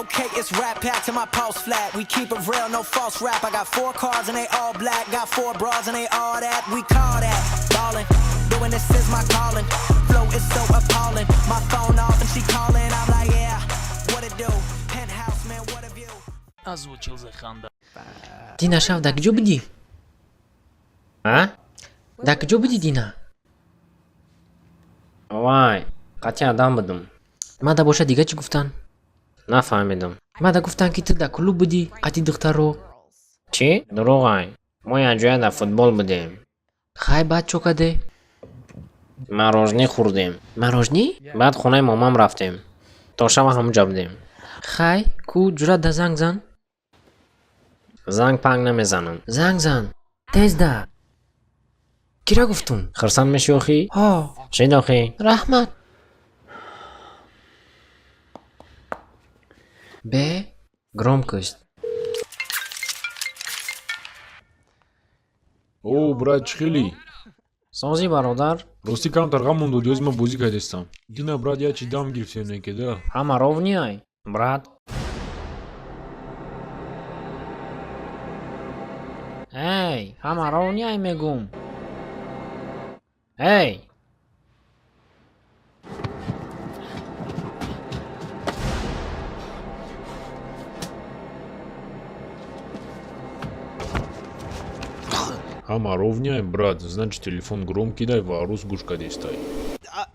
Okay, it's rap pack to my pulse flat. We keep it real, no false rap. I got four cars and they all black. Got four bras and they all that. We call that ballin'. Doing this is my calling. Flow is so appalling. My phone off and she calling. I'm like, yeah, what it do? Penthouse, man, what a view. Озвучил Заханда. Дина, шав дар куҷо будӣ? А? Дар куҷо будӣ, Дина? Вай, қатъи адам будум. Мада боша дига чӣ гуфтанд? Нафаҳмидум. Мада гуфтанд, ки ту дар клуб будӣ қатъи духтарро. Чӣ? Дурӯғай. Мо якҷоя дар футбол будем. Хай, баъд чо каде? Мороженое хӯрдем. Мороженое? Баъд хонаи момам рафтем. То шава ҳамуҷа будем. Хай, ку ҷуръат да занг зан. Занг панг намезанам. Занг зан, тез да. Кира гуфтум? Хурсанд мешӣ охӣ? Ҳо. Чӣ дохӣ? Раҳмат. Бе Громкость. О, брат, чӣ хелӣ? Созӣ, бародар. Ростӣ, камтар ғам мондоди, ҳози ман бозӣ кардестам. Дина, брат, як чи дам гирифтем, неке да. Ҳама ровный, брат. Эй, ҳама ровный мегум. Эй! Ҳама ровный, брат, значит, телефон громкий дай ва арӯс гӯш кардестай.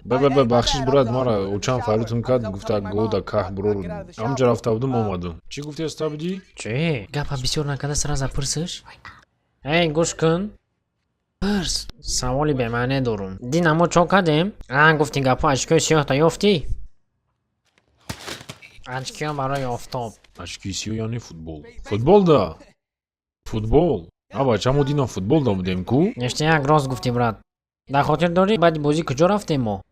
Б бахшиш, брат, мара очам фарёдтон кард, гуфта года каҳ бурор. Ҳамҷа рафта будум, омадум. Чӣ гуфтеста будӣ? Чӣ? Гапа бисёр накарда, сразу пурсиш. Эй, гӯш кун. Пурс. Саволи бемаъне дорум. Дина мо чо кардем? А, гуфти гапҳо, очки сиёҳта ёфтӣ? Очки ё барои офтоб. Очки сиёҳ яъне футбол. Футбол да. Футбол. А бача, мо дина футбол да будем ку? Ништяк, рост гуфтӣ, брат. Дар хотир дорӣ, баъди бозӣ куҷо рафтем мо?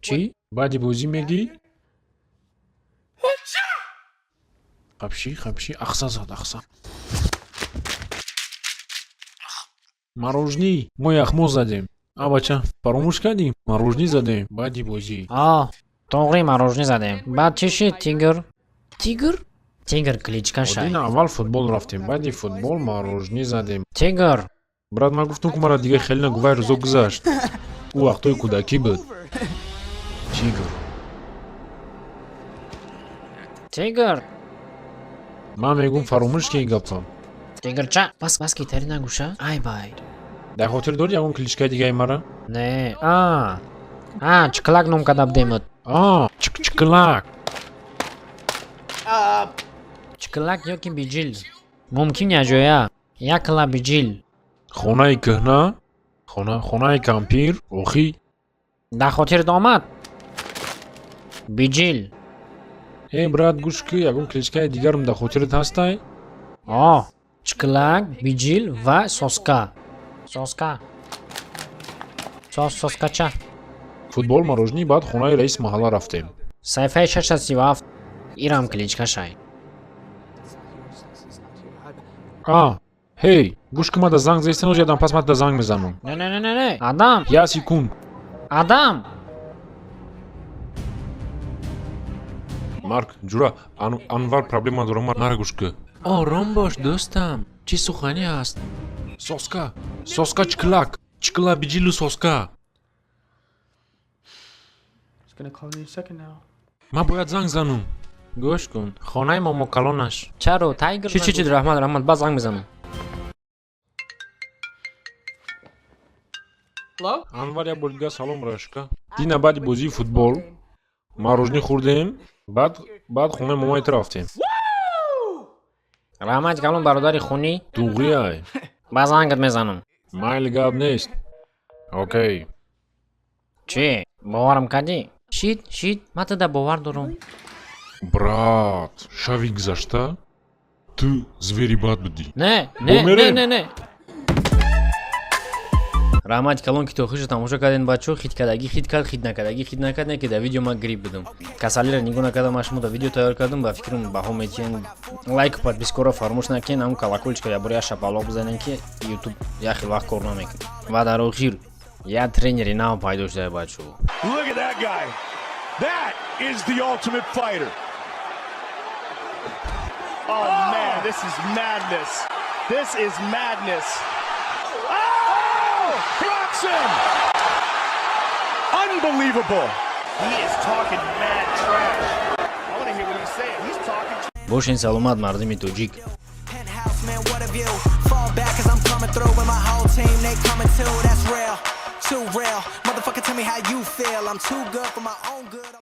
Чӣ? Баъди бозӣ мегӣ? Хапши, хапши, ахса зад, ахса. Мороженое, мо яхмо задем. А бача, фаромӯш кардӣ? Мороженое задем баъди бозӣ. А, тоғри, мороженое задем. Баъд чӣ шид, Тигр? Тигр? Тигр кличка шай. Дина аввал футбол рафтем, баъди футбол мороженое задем. Тигр. Брат, ман гуфтам, ку мара дига хеле нагу, вай рӯзо гузашт. Ӯ вақтҳои кӯдакӣ буд. Тигр. Тигр. Ман мегӯм, фаромӯш ки ин гапам. Тигрча. Бас, бас, ки тари нагӯша, ай бай. Дар хотир дорӣ ягон кличка и дигаи мара? Не, а. А, чиклак ном карда будемуд. А, чикчиклак. Чиклак ё ки биҷил. Мумкин якҷоя. Як кила биҷил. Хонаи кӯҳна, хона, хонаи кампир, охӣ. Дар хотират омад? Биҷил. Э, брат, гӯш ки, ягон кличка и дигарам дар хотират ҳастай? О, чиклак, биҷил ва соска. Соска. Сос, соскача. Футбол, мороженое, баъд хонаи раиси маҳалла рафтем. Саҳифаи 637. Ирам кличка шай. А, ҳей, гӯш ки, мада занг зестен, оз ядам пас мада занг мезанам. Не, не, не, не, не. Адам, Як секунд. Адам. Марк, ҷура, Анвар проблема дорам, мара гӯш ки. Ором бош, дӯстам, чӣ сухане аст? Соска, соска, чиклак, чикла, биҷилу соска. He's gonna call any second now. Ман бояд занг занам. Гӯш кун. Хонаи момокалонаш. Чаро Тайгр? Чӣ, чӣ, чӣ? Раҳмат, раҳмат, баъд занг мезанам. Hello? Анвар, як бори дигар салом, рашка. Дина баъди бозии футбол мороженое хӯрдем, баъд хонаи момои ту рафтем. Раҳмати калон, бародари хунӣ. Туғриай. Ба зангат мезанам. Майли, гап нест, окей. Чӣ? Боварам кардӣ? Шид, шид, ман туда бовар дорам. Брат, шави гузашта ту звери бад будӣ. Не, не, не, Бумерем. не, не. Раҳмати калон, ки то охирша тамошо кардем, бачо. Хит кардагӣ хит кард, хит накардагӣ хит накард. Не ки дар видео ман грипп будам. Касалиро нигоҳ накардам, ман шумо дар видео тайёр кардам. Ба фикрам, баҳо метиҳен. Лайку подписка ро фаромӯш накунед, ҳамун колокольчик а ябори як шапалоқ бизанед, ки Ютуб як хел вақт кор намекунад. Ва дар охир як тренери нав пайдо шуда, бачо. Look at that guy. That is the ultimate fighter. Oh, man, this is madness. This is madness. Oh! Rocks him! Unbelievable. He is talking mad trash. I want to hear what he's saying. He's talking Бошен саломат, мардуми тоҷик. Penthouse, man, what a view. Fall back 'cause I'm coming through with my whole team. They coming too, that's real. Too real. Motherfucker, tell me how you feel. I'm too good for my own good.